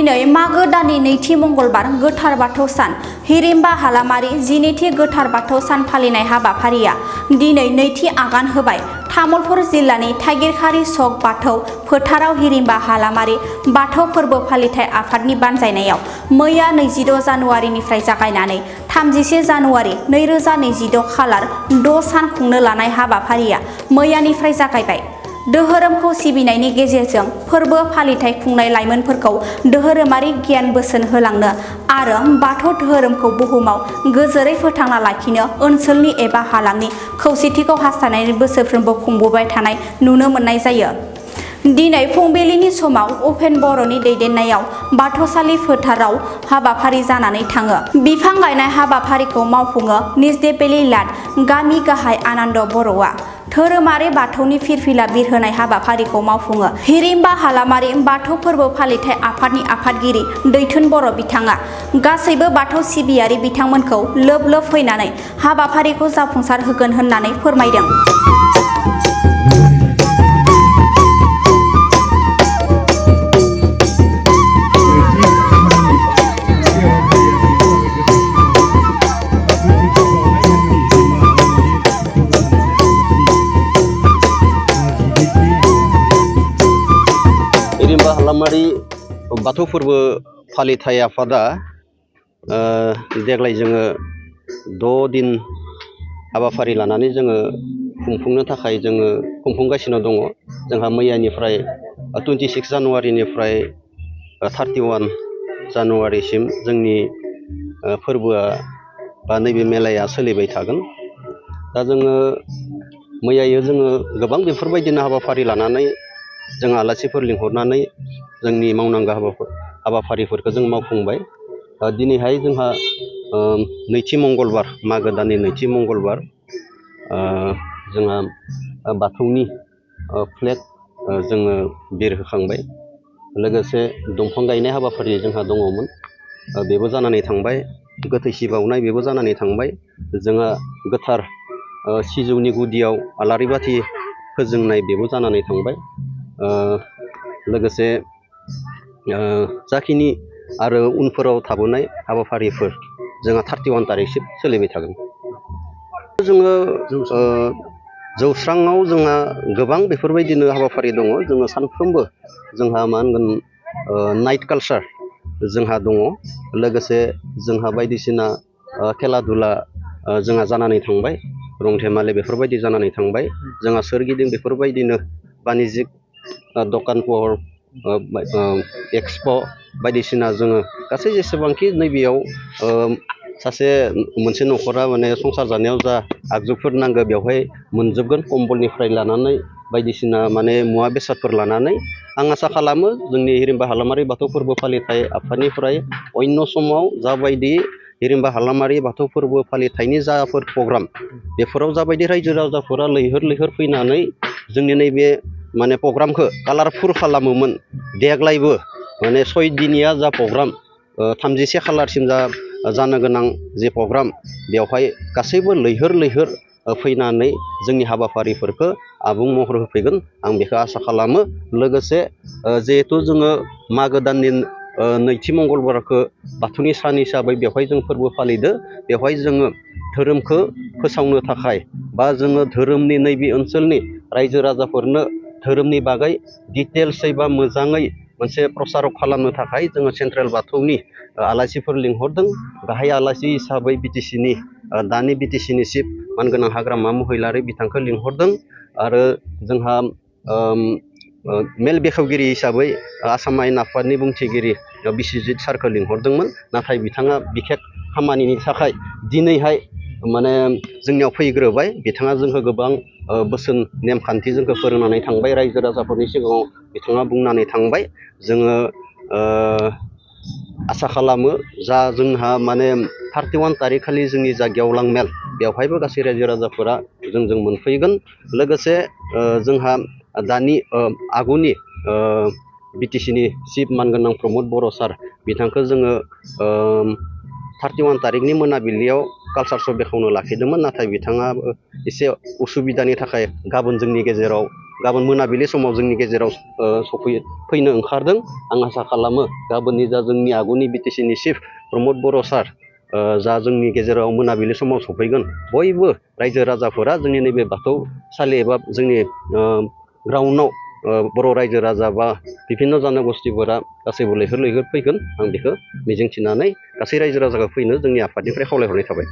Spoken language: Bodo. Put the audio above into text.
दिनै मागो दाननि नैथि मंगलबार गोथार बाथौ सान हिरिम्बा हालामारि जिनिथि गोथार बाथौ सान फालिनाय हाबाफारिया दिनै नैथि आगान होबाय। तामुलपुर जिल्लानि थाइगिरखारि चक बाथौ फोथाराव हिरिम्बा हालामारि बाथौ फोरबो फालिथाय आफादनि बानजायनायाव मैया 26 जानुवारिनिफ्राय जागायनानै 31 जानुवारि 2026 खालार 6 सान खुंनो लानाय हाबाफारिया मैयानिफ्राय जागायबाय। धोरोमखौ सिबिनायनि गेजेरजों फोरबो फालिथाय खुंनाय लाइमोनफोरखौ धोरोमारि गियान बोसोन होलांनो आरो बाथौ धोरोमखौ बुहुमाव गोजोरै फोथांना लाखिनो ओनसोलनि एबा हालामनि खौसेथिखौ हास्थायनानै बोसोरफ्रोमबो खुंबोबाय थानाय नुनो मोननाय जायो। दिनै फुंबिलिनि समाव अपेन बर'नि दैदेननायाव बाथौसालि फोथाराव हाबाफारि जानानै थाङो। बिफां गायनाय हाबाफारिखौ मावफुङो निजदेपेलि लाट गामि गाहाय आनन्द बर'आ। धोरोमारि बाथौनि फिरफिला बिरहोनाय हाबाफारिखौ मावफुङो हिरिम्बा हालामारि बाथौ फोरबो फालिथाय आफादनि आफादगिरि दैथुन बर' बिथाङा। गासैबो बाथौ सिबियारि बिथांमोनखौ लोब लोब फैनानै हाबाफारिखौ जाफुंसार होगोन होननानै फोरमायदों। हिरिम्बा हालामारि बाथौ फोरबो फालिथाय आफादा देग्लाय जोङो 6 दिन हाबाफारि लानानै जोङो खुंफुंनो थाखाय जोङो खुंफुंगासिनो दङ। जोंहा मैयानिफ्राय 26 जानुवारिनिफ्राय 31 जानुवारिसिम जोंनि फोरबोआ बा नैबे मेलाया सोलिबाय थागोन। दा जोङो मैयायो जोङो गोबां बेफोरबायदिनो हाबाफारि लानानै जों आलासिफोर लिंहरनानै जोंनि मावनांगौ हाबाफारिफोरखौ जों मावफुंबाय। दिनैहाय जोंहा नैथि मंगलबार मागो दाननि नैथि मंगलबार जोंहा बाथौनि फ्लेग जोङो बिरहोखांबाय। लोगोसे दंफां गायनाय हाबाफारि जोंहा दङमोन, बेबो जानानै थांबाय। गोथैसि बावनाय बेबो जानानै थांबाय। जोंहा गोथार सिजौनि गुदियाव आलारि बाथि फोजोंनाय बेबो जानानै थांबाय। लोगोसे जाखिनि आरो उनफोराव थाबोनाय हाबाफारिफोर जोंहा 31 तारिखसिम सोलिबाय थागोन। जोङो जौस्राङाव जोंहा गोबां बेफोरबायदिनो हाबाफारि दङ। जोङो सानफ्रोमबो जोंहा मा होनगोन नाइट कालचार जोंहा दङ। लोगोसे जोंहा बायदिसिना खेला दुला जोंहा जानानै थांबाय, रं धेमालि बेफोरबायदि जानानै थांबाय। जोंहा सोरगिदिं बेफोरबायदिनो बानिज्यिक दखान सहर एक्सप' बायदिसिना जोङो गासै जेसेबांखि नैबेयाव सासे मोनसे न'खरा माने संसार जानायाव जा आगजुफोर नांगौ बेवहाय मोनजोबगोन, कम्बलनिफ्राय लानानै बायदिसिना माने मुवा बेसादफोर लानानै। आं आसा खालामो जोंनि हिरिम्बा हालामारि बाथौ फोरबो फालिथाय आफादनिफ्राय अन्य समाव जाबायदि हिरिम्बा हालामारि बाथौ फोरबो फालिथायनि जाफोर प्रग्राम बेफोराव जाबायदि रायजो राजाफोरा लैहोर लैहोर फैनानै जोंनि नैबे माने प्रग्रामखौ कालारफुल खालामोमोन, देग्लायबो माने 6 दिनिया जा प्रग्राम 31 खालारसिम जानो गोनां जे प्रग्राम बेवहाय गासैबो लैहोर लैहोर फैनानै जोंनि हाबाफारिफोरखौ आबुं महर होफैगोन, आं बेखौ आसा खालामो। लोगोसे जिहेथु जोङो मागो दाननि नैथि मंगलबारखौ बाथौनि सान हिसाबै बेवहाय जों फोरबो फालिदो। बेवहाय जोङो धोरोमखौ फोसावनो थाखाय बा जोङो धोरोमनि नैबे ओनसोलनि रायजो राजाफोरनो धोरोमनि बागै डिटेल्सै बा मोजाङै मोनसे प्रसारक खालामनो थाखाय जोङो सेन्ट्रेल बाथौनि आलासिफोर लिंहरदों। गाहाय आलासि हिसाबै बिटिसिनि दानि बिटिसिनि चिफ मानगोनां हाग्रामा महिलारि बिथांखौ लिंहरदों। आरो जोंहा मेल बेखेवगिरि हिसाबै आसाम आयेन आफादनि बुंथिगिरि बिस्वजित सारखौ लिंहरदोंमोन, नाथाय बिथाङा बिखेक खामानिनि थाखाय दिनैहाय माने जोंनियाव फैग्रोबाय। बिथाङा जोंखौ गोबां बोसोन नेमखान्थि जोंखौ फोरोंनानै थांबाय, रायजो राजाफोरनि सिगाङाव बिथाङा बुंनानै थांबाय। जोङो आसा खालामो जा जोंहा माने 31 तारिख खालि जोंनि जा गेवलां मेल बेवहायबो गासै रायजो राजाफोरा जोंजों मोनफैगोन। लोगोसे जोंहा दानि आगुनि बिटिसिनि चिफ मानगोनां प्रमद बर' सार बिथांखौ जोङो 31 तारिखनि मोनाबिलियाव कालचार श' बेखेवनो लाखिदोंमोन, नाथाय बिथाङा एसे उसुबिदानि थाखाय गाबोन जोंनि गेजेराव गाबोन मोनाबिलि समाव जोंनि गेजेराव फैनो ओंखारदों। आं आसा खालामो गाबोननि जा जोंनि आगुनि बिटिसिनि चिफ प्रमद बर' सार जा जोंनि गेजेराव मोनाबिलि समाव सफैगोन बयबो रायजो राजाफोरा जोंनि नैबे बाथौसालि एबा जोंनि ग्राउन्डआव बर' रायजो राजा बा बिभिन्न जनगोष्ठिफोरा गासैबो लैहोर लैहोर फैगोन। आं बेखौ मिजिंथिनानै गासै रायजो राजाखौ फैनो जोंनि आफादनिफ्राय खावलायहरनाय थाबाय।